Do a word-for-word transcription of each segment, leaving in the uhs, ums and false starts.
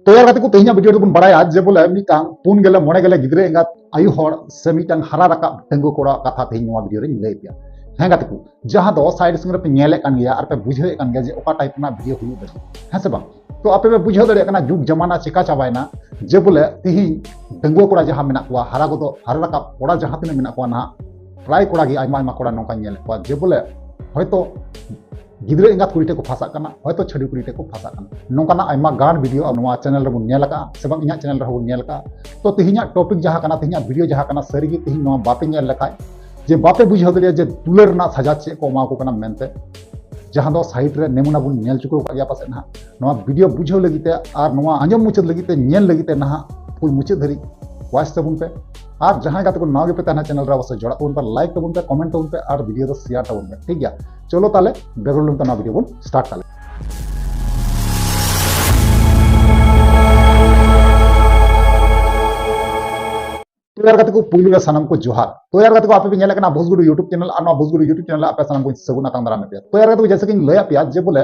ᱛᱚ ᱭᱟᱨ ᱜᱟᱛᱮ ᱠᱚ, ᱛᱮᱦᱮᱧᱟᱜ ᱵᱷᱤᱰᱤᱭᱳ ᱨᱮᱵᱚᱱ ᱵᱟᱲᱟᱭᱟ ᱡᱮ ᱵᱚᱞᱮ ᱢᱤᱫᱴᱟᱝ ᱯᱩᱱ ᱜᱮᱞᱮ ᱢᱚᱬᱮ ᱜᱮᱞᱮ ᱜᱤᱫᱽᱨᱟᱹ ᱮᱸᱜᱟᱛ ᱟᱭᱳ ᱦᱚᱲ ᱥᱮ ᱢᱤᱫᱴᱟᱝ ᱦᱟᱨᱟ ᱨᱟᱠᱟᱵ ᱰᱟᱺᱜᱩᱣᱟᱹ ᱠᱚᱲᱟ ᱠᱟᱛᱷᱟ ᱛᱮᱦᱮᱧ ᱱᱚᱣᱟ ᱵᱷᱤᱰᱤᱭᱳ ᱨᱮᱧ ᱞᱟᱹᱭ ᱯᱮᱭᱟ᱾ ᱦᱮᱸ ᱜᱟᱛᱮ ᱠᱚ, ᱡᱟᱦᱟᱸ ᱫᱚ ᱥᱟᱭᱤᱰ ᱥᱤᱱ ᱨᱮᱯᱮ ᱧᱮᱞᱮᱫ ᱠᱟᱱ ᱜᱮᱭᱟ ᱟᱨ ᱯᱮ ᱵᱩᱡᱷᱟᱹᱣᱮᱫ ᱠᱟᱱ ᱜᱮᱭᱟ ᱡᱮ ᱚᱠᱟ ᱴᱟᱭᱤᱯ ᱨᱮᱱᱟᱜ ᱵᱷᱤᱰᱤᱭᱳ ᱦᱩᱭᱩᱜ ᱞᱟᱹᱜᱤᱫ, ᱦᱮᱸ ᱥᱮ ᱵᱟᱝ? ᱛᱚ ᱟᱯᱮ ᱯᱮ ᱵᱩᱡᱷᱟᱹᱣ ᱫᱟᱲᱮᱭᱟᱜ ᱠᱟᱱᱟ ᱡᱩᱜᱽ ᱡᱟᱢᱟᱱᱟ ᱪᱮᱠᱟ ᱪᱟᱵᱟᱭᱮᱱᱟ, ᱡᱮ ᱵᱚᱞᱮ ᱛᱤᱦᱤᱧ ᱰᱟᱺᱜᱩᱣᱟᱹ ᱠᱚᱲᱟ ᱡᱟᱦᱟᱸ ᱢᱮᱱᱟᱜ ᱠᱚᱣᱟ, ᱦᱟᱨᱟ ᱜᱚᱫᱚᱜ ᱦᱟᱨᱟ ᱨᱟᱠᱟᱵ ᱠᱚᱲᱟ ᱡᱟᱦᱟᱸ ᱛᱤᱱᱟᱹᱜ ᱢᱮᱱᱟᱜ ᱠᱚᱣᱟ ᱱᱟᱦᱟᱜ, ᱯᱨᱟᱭ ᱠᱚᱲᱟ ᱜᱮ, ᱟᱭᱢᱟ ᱟᱭᱢᱟ ᱠᱚᱲᱟ ᱱᱚᱝᱠᱟᱧ ᱧᱮᱞᱮᱫ ᱠᱚᱣᱟ ᱡᱮ ᱵᱚᱞᱮ ᱦᱚᱭᱛᱚ ᱜᱤᱫᱽᱨᱟᱹ ᱮᱸᱜᱟᱛ ᱠᱩᱲᱤ ᱴᱷᱮᱡ ᱠᱚ ᱯᱷᱟᱸᱥᱟᱜ ᱠᱟᱱᱟ, ᱦᱚᱭᱛᱚ ᱪᱷᱟᱹᱰᱣᱤ ᱠᱩᱲᱤ ᱴᱷᱮᱡ ᱠᱚ ᱯᱷᱟᱸᱥᱟᱜ ᱠᱟᱱᱟ᱾ ᱱᱚᱝᱠᱟᱱᱟᱜ ᱟᱭᱢᱟ ᱜᱟᱱ ᱵᱷᱤᱰᱤᱭᱳ ᱟᱵᱚ ᱱᱚᱣᱟ ᱪᱮᱱᱮᱞ ᱨᱮᱵᱚᱱ ᱧᱮᱞ ᱟᱠᱟᱫᱼᱟ, ᱥᱮ ᱵᱟᱝ ᱤᱧᱟᱹᱜ ᱪᱮᱱᱮᱞ ᱨᱮᱦᱚᱸ ᱵᱚᱱ ᱧᱮᱞ ᱟᱠᱟᱫᱼᱟ᱾ ᱛᱚ ᱛᱮᱦᱮᱧᱟᱜ ᱴᱚᱯᱤᱠ ᱡᱟᱦᱟᱸ ᱠᱟᱱᱟ, ᱛᱮᱦᱮᱧᱟᱜ ᱵᱷᱤᱰᱤᱭᱳ ᱡᱟᱦᱟᱸ ᱠᱟᱱᱟ, ᱥᱟᱹᱨᱤᱜᱮ ᱛᱮᱦᱮᱧ ᱱᱚᱣᱟ ᱵᱟᱯᱮ ᱧᱮᱞ ᱞᱮᱠᱷᱟᱡ ᱡᱮ ᱵᱟᱯᱮ ᱵᱩᱡᱷᱟᱹᱣ ᱫᱟᱲᱮᱭᱟᱜᱼᱟ ᱡᱮ ᱫᱩᱞᱟᱹᱲ ᱨᱮᱱᱟᱜ ᱥᱟᱡᱟ ᱪᱮᱫ ᱠᱚ ᱮᱢᱟ ᱠᱚ ᱠᱟᱱᱟ ᱢᱮᱱᱛᱮ, ᱡᱟᱦᱟᱸ ᱫᱚ ᱥᱟᱭᱤᱰ ᱨᱮ ᱱᱮᱢᱩᱱᱟ ᱵᱚᱱ ᱧᱮᱞ ᱪᱩᱠᱟᱹᱣ ᱟᱠᱟᱫ ᱜᱮᱭᱟ ᱯᱟᱥᱮᱡ ᱱᱟᱦᱟᱜ᱾ ᱱᱚᱣᱟ ᱵᱷᱤᱰᱤᱭᱳ ᱵᱩᱡᱷᱟᱹᱣ ᱞᱟᱹᱜᱤᱫ ᱛᱮ ᱟᱨ ᱱᱚᱣᱟ ᱟᱸᱡᱚᱢ ᱢᱩᱪᱟᱹᱫ ᱞᱟᱹᱜᱤᱫ ᱛᱮ, ᱧᱮᱞ ᱞᱟᱹᱜᱤᱫ ᱛᱮ ᱱᱟᱦᱟᱜ ᱯᱷᱩᱞ ᱢᱩᱪᱟᱹᱫ ᱫᱷᱟᱹᱨᱤᱡ ᱣᱟᱪ ᱛᱟᱵᱚᱱ ᱯᱮ᱾ ᱟᱨ ᱡᱟᱦᱟᱸᱭ ᱜᱟᱛᱮ ᱠᱚ ᱱᱟᱣᱟ ᱜᱮᱯᱮ ᱛᱟᱦᱮᱱᱟ ᱪᱮᱱᱮᱞ ᱨᱮ, ᱚᱵᱚᱥᱥᱳᱭ ᱡᱚᱲᱟᱜ ᱛᱟᱵᱚᱱ ᱯᱮ, ᱞᱟᱭᱤᱠ ᱛᱟᱵᱚᱱ ᱯᱮ, ᱠᱚᱢᱮᱱᱴ ᱛᱟᱵᱚᱱ ᱯᱮ ᱟᱨ ᱵᱷᱤᱰᱤᱭᱳ ᱫᱚ ᱥᱮᱭᱟᱨ ᱛᱟᱵᱚᱱ ᱯᱮ, ᱴᱷᱤᱠ ᱜᱮᱭᱟ? ᱪᱚᱞᱚ ᱛᱟᱦᱞᱮ ᱵᱮᱜᱚᱨ ᱞᱩᱢ ᱛᱮ ᱱᱚᱣᱟ ᱵᱷᱤᱰᱤᱭᱳ ᱵᱚᱱ ᱥᱴᱟᱨᱴ ᱛᱟᱦᱞᱮ᱾ ᱛᱚ ᱭᱟᱨ ᱜᱟᱛᱮ ᱠᱚ, ᱯᱩᱭᱞᱩ ᱨᱮ ᱥᱟᱱᱟᱢ ᱠᱚ ᱡᱚᱦᱟᱨ᱾ ᱛᱚ ᱭᱟᱨ ᱜᱟᱛᱮ ᱠᱚ, ᱟᱯᱮ ᱯᱮ ᱧᱮᱞᱮᱫ ᱠᱟᱱᱟ ᱵᱷᱩᱥᱜᱩᱰᱩ YouTube ᱪᱮᱱᱮᱞ, ᱟᱨ ᱱᱚᱣᱟ ᱵᱷᱩᱥᱜᱩᱰᱩ YouTube ᱪᱮᱱᱮᱞ ᱨᱮ ᱟᱯᱮ ᱥᱟᱱᱟᱢ ᱠᱚᱧ ᱥᱟᱹᱜᱩᱱ ᱟᱛᱟᱝ ᱫᱟᱨᱟᱢ ᱮᱫ ᱯᱮᱭᱟ᱾ ᱛᱚ ᱭᱟᱨ ᱜᱟᱛᱮ ᱠᱚ, ᱡᱮᱭᱥᱮ ᱠᱤᱧ ᱞᱟᱹᱭᱟᱫ ᱯᱮᱭᱟ ᱡᱮ ᱵᱚᱞᱮ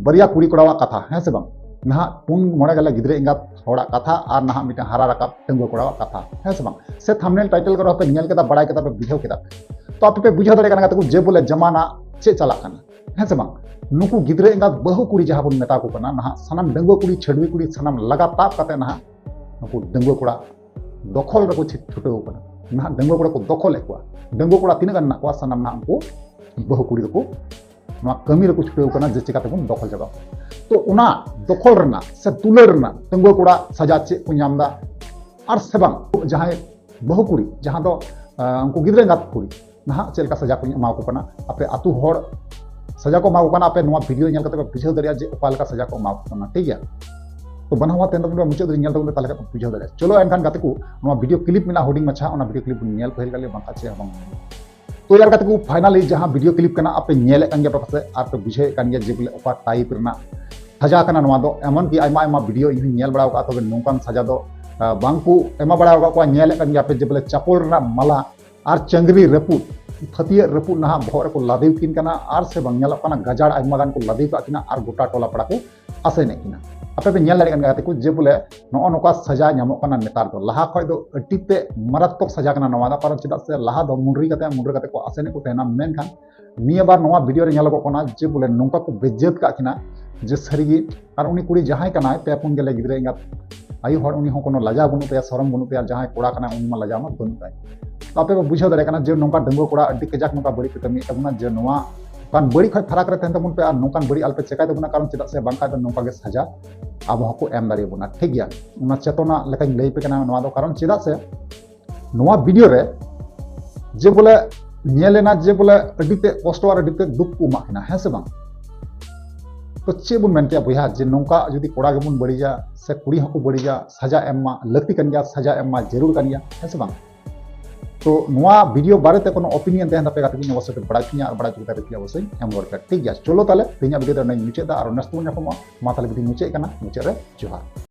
ᱵᱟᱨᱭᱟ ᱠᱩᱲᱤ ᱠᱚᱲᱟᱣᱟᱜ ᱠᱟᱛᱷᱟ, ᱦᱮᱸ ᱥᱮ ᱵᱟᱝ? ᱱᱟᱦᱟᱜ ᱯᱩᱱ ᱢᱚᱬᱮ ᱜᱮᱞᱮ ᱜᱤᱫᱽᱨᱟᱹ ᱮᱸᱜᱟᱛ ᱦᱚᱲᱟᱜ ᱠᱟᱛᱷᱟ ᱟᱨ ᱱᱟᱦᱟᱜ ᱢᱤᱫᱴᱟᱝ ᱦᱟᱨᱟ ᱨᱟᱠᱟᱵ ᱰᱟᱺᱜᱩᱣᱟᱹ ᱠᱚᱲᱟᱣᱟᱜ ᱠᱟᱛᱷᱟ, ᱦᱮᱸ ᱥᱮ ᱵᱟᱝ? ᱥᱮ ᱛᱷᱟᱢᱵᱱᱮᱞ ᱴᱟᱭᱴᱮᱞ ᱠᱚᱨᱮ ᱦᱚᱸᱯᱮ ᱧᱮᱞ ᱠᱮᱫᱟ, ᱵᱟᱲᱟᱭ ᱠᱮᱫᱟ ᱯᱮ, ᱵᱩᱡᱷᱟᱹᱣ ᱠᱮᱫᱟ ᱯᱮ᱾ ᱛᱚ ᱟᱯᱮ ᱯᱮ ᱵᱩᱡᱷᱟᱹᱣ ᱫᱟᱲᱮᱭᱟᱜ ᱠᱟᱱᱟ ᱜᱟᱛᱮ ᱠᱚ ᱡᱮ ᱵᱚᱞᱮ ᱡᱟᱢᱟᱱᱟ ᱪᱮᱫ ᱪᱟᱞᱟᱜ ᱠᱟᱱᱟ, ᱦᱮᱸ ᱥᱮ ᱵᱟᱝ? ᱱᱩᱠᱩ ᱜᱤᱫᱽᱨᱟᱹ ᱮᱸᱜᱟᱛ ᱵᱟᱹᱦᱩ ᱠᱩᱲᱤ ᱡᱟᱦᱟᱸ ᱵᱚᱱ ᱢᱮᱛᱟ ᱠᱚ ᱠᱟᱱᱟ, ᱱᱟᱦᱟᱜ ᱥᱟᱱᱟᱢ ᱰᱟᱺᱜᱩᱣᱟᱹ ᱠᱩᱲᱤ, ᱪᱷᱟᱹᱰᱣᱤ ᱠᱩᱲᱤ, ᱥᱟᱱᱟᱢ ᱞᱟᱜᱟ ᱛᱟᱵ ᱠᱟᱛᱮ ᱱᱟᱦᱟᱜ ᱱᱩᱠᱩ ᱰᱟᱺᱜᱩᱣᱟᱹ ᱠᱚᱲᱟ ᱫᱚᱠᱷᱚᱞ ᱨᱮᱠᱚ ᱪᱷᱤ-, ᱪᱷᱩᱴᱟᱹᱣ ᱠᱟᱱᱟ᱾ ᱱᱟᱦᱟᱜ ᱰᱟᱺᱜᱩᱣᱟᱹ ᱠᱚᱲᱟ ᱠᱚ ᱫᱚᱠᱷᱚᱞᱮᱫ ᱠᱚᱣᱟ᱾ ᱰᱟᱺᱜᱩᱣᱟᱹ ᱠᱚᱲᱟ ᱛᱤᱱᱟᱹᱜ ᱜᱟᱱ ᱢᱮᱱᱟᱜ ᱠᱚᱣᱟ, ᱥᱟᱱᱟᱢ ᱱᱟᱦᱟᱜ ᱩᱱᱠᱩ ᱵᱟᱹᱦᱩ ᱠᱩᱲᱤ ᱫᱚᱠᱚ ᱱᱚᱣᱟ ᱠᱟᱹᱢᱤ ᱨᱮᱠᱚ ᱪᱷᱩᱴᱟᱹᱣ ᱠᱟᱱᱟ ᱡᱮ ᱪᱤᱠᱟᱹ ᱛᱮᱵᱚᱱ ᱫᱚᱠᱷᱚᱞ ᱪᱟᱵᱟ ᱠᱚᱣᱟ᱾ ᱛᱚ ᱚᱱᱟ ᱫᱚᱠᱷᱚᱞ ᱨᱮᱱᱟᱜ ᱥᱮ ᱛᱩᱞᱟᱹᱲ ᱨᱮᱱᱟᱜ ᱰᱟᱺᱜᱩᱣᱟᱹ ᱠᱚᱲᱟ ᱥᱟᱡᱟ ᱪᱮᱫ ᱠᱚ ᱧᱟᱢ ᱮᱫᱟ, ᱟᱨ ᱥᱮ ᱵᱟᱝ ᱡᱟᱦᱟᱸᱭ ᱵᱟᱹᱦᱩ ᱠᱩᱲᱤ, ᱡᱟᱦᱟᱸ ᱫᱚ, ᱟᱸ, ᱩᱱᱠᱩ ᱜᱤᱫᱽᱨᱟᱹ ᱮᱸᱜᱟᱛ ᱠᱩᱲᱤ, ᱱᱟᱦᱟᱜ ᱪᱮᱫ ᱞᱮᱠᱟ ᱥᱟᱡᱟ ᱠᱚ ᱮᱢᱟ ᱠᱚ ᱠᱟᱱᱟ, ᱟᱯᱮ ᱟᱹᱛᱩ ᱦᱚᱲ ᱥᱟᱡᱟ ᱠᱚ ᱮᱢᱟ ᱠᱚ ᱠᱟᱱᱟ, ᱟᱯᱮ ᱱᱚᱣᱟ ᱵᱷᱤᱰᱤᱭᱳ ᱧᱮᱞ ᱠᱟᱛᱮ ᱯᱮ ᱵᱩᱡᱷᱟᱹᱣ ᱫᱟᱲᱮᱭᱟᱜᱼᱟ ᱡᱮ ᱚᱠᱟ ᱞᱮᱠᱟ ᱥᱟᱡᱟ ᱠᱚ ᱮᱢᱟ ᱠᱚ ᱠᱟᱱᱟ, ᱴᱷᱤᱠ ᱜᱮᱭᱟ? ᱛᱚ ᱵᱟᱱᱟ ᱦᱚᱲ ᱛᱟᱭᱚᱢ ᱛᱟᱵᱚᱱ ᱯᱮ, ᱢᱩᱪᱟᱹᱫ ᱫᱷᱟᱹᱨᱤᱡ ᱧᱮᱞ ᱛᱟᱵᱚᱱ ᱯᱮ, ᱛᱟᱦᱚᱞᱮ ᱠᱷᱟᱱ ᱯᱮ ᱵᱩᱡᱷᱟᱹᱣ ᱫᱟᱲᱮᱭᱟᱜᱼᱟ᱾ ᱪᱚᱞᱚ ᱮᱱᱠᱷᱟᱱ ᱜᱟᱛᱮ ᱠᱚ, ᱱᱚᱣᱟ ᱵᱷᱤᱰᱤᱭᱳ ᱠᱞᱤᱯ ᱢᱮᱱᱟᱜᱼᱟ ᱦᱩᱰᱤᱧ ᱢᱟᱪᱷᱟ, ᱚᱱᱟ ᱵᱷᱤᱰᱤᱭᱳ ᱠᱞᱤᱯ ᱵᱚᱱ ᱧᱮᱞ ᱯᱟᱹᱦᱤᱞ ᱠᱟᱜ ᱞᱮ, ᱵᱟᱝᱠᱷᱟᱱ ᱪᱮᱫ ᱦᱚᱸ ᱵᱟᱝ ᱦᱩᱭᱩᱜᱼᱟ᱾ ᱛᱚ ᱭᱟᱨ ᱜᱟᱛᱮ ᱠᱚ, ᱯᱷᱟᱭᱱᱟᱞᱤ ᱡᱟᱦᱟᱸ ᱵᱷᱤᱰᱤᱭᱳ ᱠᱞᱤᱯ ᱠᱟᱱᱟ ᱟᱯᱮ ᱧᱮᱞᱮᱫ ᱠᱟᱱ ᱜᱮᱭᱟ ᱯᱮ ᱯᱟᱥᱮᱡ, ᱟᱨ ᱯᱮ ᱵᱩᱡᱷᱟᱹᱣᱮᱫ ᱠᱟᱱ ᱜᱮᱭᱟ ᱡᱮ ᱵᱚᱞᱮ ᱚᱠᱟ ᱴᱟᱭᱤᱯ ᱨᱮᱱᱟᱜ ᱥᱟᱡᱟ ᱠᱟᱱᱟ ᱱᱚᱣᱟ ᱫᱚ᱾ ᱮᱢᱚᱱ ᱠᱤ ᱟᱭᱢᱟ ᱟᱭᱢᱟ ᱵᱷᱤᱰᱤᱭᱳ ᱤᱧ ᱦᱚᱸᱧ ᱧᱮᱞ ᱵᱟᱲᱟ ᱟᱠᱟᱫᱼᱟ, ᱛᱚᱵᱮ ᱱᱚᱝᱠᱟᱱ ᱥᱟᱡᱟ ᱫᱚ, ᱟᱸ, ᱵᱟᱝ ᱠᱚ ᱮᱢᱟ ᱵᱟᱲᱟ ᱟᱠᱟᱫ ᱠᱚᱣᱟ᱾ ᱧᱮᱞᱮᱫ ᱠᱟᱱ ᱜᱮᱭᱟ ᱯᱮ ᱡᱮ ᱵᱚᱞᱮ ᱪᱟᱯᱚᱞ ᱨᱮᱱᱟᱜ ᱢᱟᱞᱟ ᱟᱨ ᱪᱟᱹᱝᱜᱽᱨᱤ ᱨᱟᱹᱯᱩᱫ, ᱯᱷᱟᱹᱛᱭᱟᱹᱜ ᱨᱟᱹᱯᱩᱫ ᱱᱟᱦᱟᱜ ᱵᱚᱦᱚᱜ ᱨᱮᱠᱚ ᱞᱟᱫᱮ ᱠᱤᱱ ᱠᱟᱱᱟ, ᱟᱨ ᱥᱮ ᱵᱟᱝ ᱧᱮᱞᱚᱜ ᱠᱟᱱᱟ ᱜᱟᱡᱟᱲ ᱟᱭᱢᱟ ᱜᱟᱱ ᱠᱚ ᱞᱟᱫᱮ ᱠᱟᱜ ᱠᱤᱱᱟ ᱟᱨ ᱜᱚᱴᱟ ᱴᱚᱞᱟ ᱯᱟᱲᱟ ᱠᱚ ᱟᱥᱮᱱᱮᱫ ᱠᱤᱱᱟ᱾ ᱟᱯᱮ ᱯᱮ ᱧᱮᱞ ᱫᱟᱲᱮᱭᱟᱜ ᱠᱟᱱ ᱜᱮᱭᱟ ᱜᱟᱛᱮ ᱠᱚ, ᱡᱮ ᱵᱚᱞᱮ ᱱᱚᱜᱼᱚ ᱱᱚᱝᱠᱟ ᱥᱟᱡᱟ ᱧᱟᱢᱚᱜ ᱠᱟᱱᱟ ᱱᱮᱛᱟᱨ ᱫᱚ᱾ ᱞᱟᱦᱟ ᱠᱷᱚᱱ ᱫᱚ ᱟᱹᱰᱤ ᱛᱮ ᱢᱟᱨᱟᱛᱢᱚᱠ ᱥᱟᱡᱟ ᱠᱟᱱᱟ ᱱᱚᱣᱟ ᱫᱚ, ᱠᱟᱨᱚᱱ ᱪᱮᱫᱟᱜ ᱥᱮ ᱞᱟᱦᱟ ᱫᱚ ᱢᱩᱱᱰᱨᱤ ᱠᱟᱛᱮ ᱢᱩᱱᱰᱨᱤ ᱠᱟᱛᱮ ᱠᱚ ᱟᱥᱮᱱᱮᱫ ᱠᱚ ᱛᱟᱦᱮᱱᱟ, ᱢᱮᱱᱠᱷᱟᱱ ᱱᱤᱭᱟᱹ ᱵᱟᱨ ᱱᱚᱣᱟ ᱵᱷᱤᱰᱤᱭᱳ ᱨᱮ ᱧᱮᱞᱚᱜᱚᱜ ᱠᱟᱱᱟ ᱡᱮ ᱵᱚᱞᱮ ᱱᱚᱝᱠᱟ ᱠᱚ ᱵᱮᱡᱡᱟᱹᱛ ᱠᱟᱜ ᱠᱤᱱᱟ ᱡᱮ ᱥᱟᱹᱨᱤᱜᱮ᱾ ᱟᱨ ᱩᱱᱤ ᱠᱩᱲᱤ ᱡᱟᱦᱟᱸᱭ ᱠᱟᱱᱟᱭ, ᱯᱮ ᱯᱩᱱ ᱜᱮᱞᱮ ᱜᱤᱫᱽᱨᱟᱹ ᱮᱸᱜᱟᱛ ᱟᱭᱳ ᱦᱚᱲ, ᱩᱱᱤ ᱦᱚᱸ ᱠᱳᱱᱳ ᱞᱟᱡᱟᱣ ᱵᱟᱹᱱᱩᱜ ᱛᱟᱭᱟ, ᱥᱚᱨᱚᱢ ᱵᱟᱹᱱᱩᱜ ᱛᱟᱭᱟ᱾ ᱡᱟᱦᱟᱸᱭ ᱠᱚᱲᱟ ᱠᱟᱱᱟᱭ ᱩᱱᱤ ᱢᱟ ᱞᱟᱡᱟᱣ ᱢᱟ ᱵᱟᱹᱱᱩᱜ ᱛᱟᱭ᱾ ᱛᱚ ᱟᱯᱮ ᱯᱮ ᱵᱩᱡᱷᱟᱹᱣ ᱫᱟᱲᱮᱭᱟᱜ ᱠᱟᱱᱟ ᱡᱮ ᱱᱚᱝᱠᱟ ᱰᱟᱺᱜᱩᱣᱟᱹ ᱠᱚᱲᱟ ᱟᱹᱰᱤ ᱠᱟᱡᱟᱠ ᱱᱚᱝᱠᱟ ᱵᱟᱹᱲᱤᱡ ᱯᱮ ᱠᱟᱹᱢᱤᱭᱮᱫ ᱛᱟᱵᱚᱱᱟ, ᱡᱮ ᱱᱚᱣᱟ ᱱᱚᱝᱠᱟᱱ ᱵᱟᱹᱲᱤᱡ ᱠᱷᱚᱱ ᱯᱷᱟᱨᱟᱠ ᱨᱮ ᱛᱟᱦᱮᱱ ᱛᱟᱵᱚᱱ ᱯᱮ ᱟᱨ ᱱᱚᱝᱠᱟᱱ ᱵᱟᱹᱲᱤᱡ ᱟᱞᱚᱯᱮ ᱪᱮᱠᱟᱭ ᱛᱟᱵᱚᱱᱟ, ᱠᱟᱨᱚᱱ ᱪᱮᱫᱟᱜ ᱥᱮ ᱵᱟᱝᱠᱷᱟᱱ ᱫᱚ ᱱᱚᱝᱠᱟ ᱜᱮ ᱥᱟᱡᱟ ᱟᱵᱚ ᱦᱚᱸᱠᱚ ᱮᱢ ᱫᱟᱲᱮᱭᱟᱵᱚᱱᱟ᱾ ᱴᱷᱤᱠ ᱜᱮᱭᱟ, ᱚᱱᱟ ᱪᱮᱛᱚᱱᱟ ᱞᱮᱠᱟᱧ ᱞᱟᱹᱭ ᱟᱯᱮ ᱠᱟᱱᱟ ᱱᱚᱣᱟ ᱫᱚ, ᱠᱟᱨᱚᱱ ᱪᱮᱫᱟᱜ ᱥᱮ ᱱᱚᱣᱟ ᱵᱷᱤᱰᱤᱭᱳ ᱨᱮ ᱡᱮ ᱵᱚᱞᱮ ᱧᱮᱞ ᱮᱱᱟ ᱡᱮ ᱵᱚᱞᱮ ᱟᱹᱰᱤ ᱛᱮ ᱠᱚᱥᱴᱚ ᱟᱨ ᱟᱹᱰᱤ ᱛᱮ ᱫᱩᱠ ᱠᱚ ᱮᱢᱟᱜ ᱠᱤᱱᱟ, ᱦᱮᱸ ᱥᱮ ᱵᱟᱝ? ᱛᱚ ᱪᱮᱫ ᱵᱚᱱ ᱢᱮᱱ ᱠᱮᱭᱟ ᱵᱚᱭᱦᱟ, ᱡᱮ ᱱᱚᱝᱠᱟ ᱡᱩᱫᱤ ᱠᱚᱲᱟ ᱜᱮᱵᱚᱱ ᱵᱟᱹᱲᱤᱡᱟ ᱥᱮ ᱠᱩᱲᱤ ᱦᱚᱸᱠᱚ ᱵᱟᱹᱲᱤᱡᱟ, ᱥᱟᱡᱟ ᱮᱢ ᱢᱟ ᱞᱟᱹᱠᱛᱤ ᱠᱟᱱ ᱜᱮᱭᱟ, ᱥᱟᱡᱟ ᱮᱢ ᱢᱟ ᱡᱟᱹᱨᱩᱲ ᱠᱟᱱ ᱜᱮᱭᱟ, ᱦᱮᱸ ᱥᱮ ᱵᱟᱝ? ᱛᱚ ᱱᱚᱣᱟ ᱵᱷᱤᱰᱤᱭᱳ ᱵᱟᱨᱮᱛᱮ ᱠᱳᱱᱳ ᱚᱯᱤᱱᱤᱭᱚᱱ ᱛᱟᱦᱮᱸᱱ ᱛᱟᱯᱮ ᱠᱷᱟᱱ ᱚᱵᱚᱥᱥᱳᱭ ᱯᱮ ᱵᱟᱲᱟᱭ ᱦᱚᱪᱚᱧᱟ, ᱟᱨ ᱵᱟᱲᱟᱭ ᱦᱚᱪᱚ ᱠᱟᱛᱮ ᱯᱮ ᱚᱵᱚᱥᱥᱳᱭ ᱮᱢ ᱨᱩᱣᱟᱹᱲ ᱯᱮ᱾ ᱴᱷᱤᱠ ᱜᱮᱭᱟ, ᱪᱚᱞᱚ ᱛᱟᱦᱞᱮ ᱛᱮᱦᱮᱧᱟᱜ ᱵᱷᱤᱰᱤᱭᱳ ᱫᱚ ᱱᱚᱰᱮᱧ ᱢᱩᱪᱟᱹᱫ ᱫᱟ, ᱟᱨ next ᱵᱚᱱ ᱧᱟᱯᱟᱢᱚᱜᱼᱟ᱾ ᱢᱟ ᱛᱟᱦᱞᱮ ᱵᱷᱤᱰᱤᱭᱳ ᱢᱩᱪᱟᱹᱫ ᱠᱟᱱᱟ, ᱢᱩᱪᱟᱹᱫ ᱨᱮ ᱡᱚᱦᱟᱨ᱾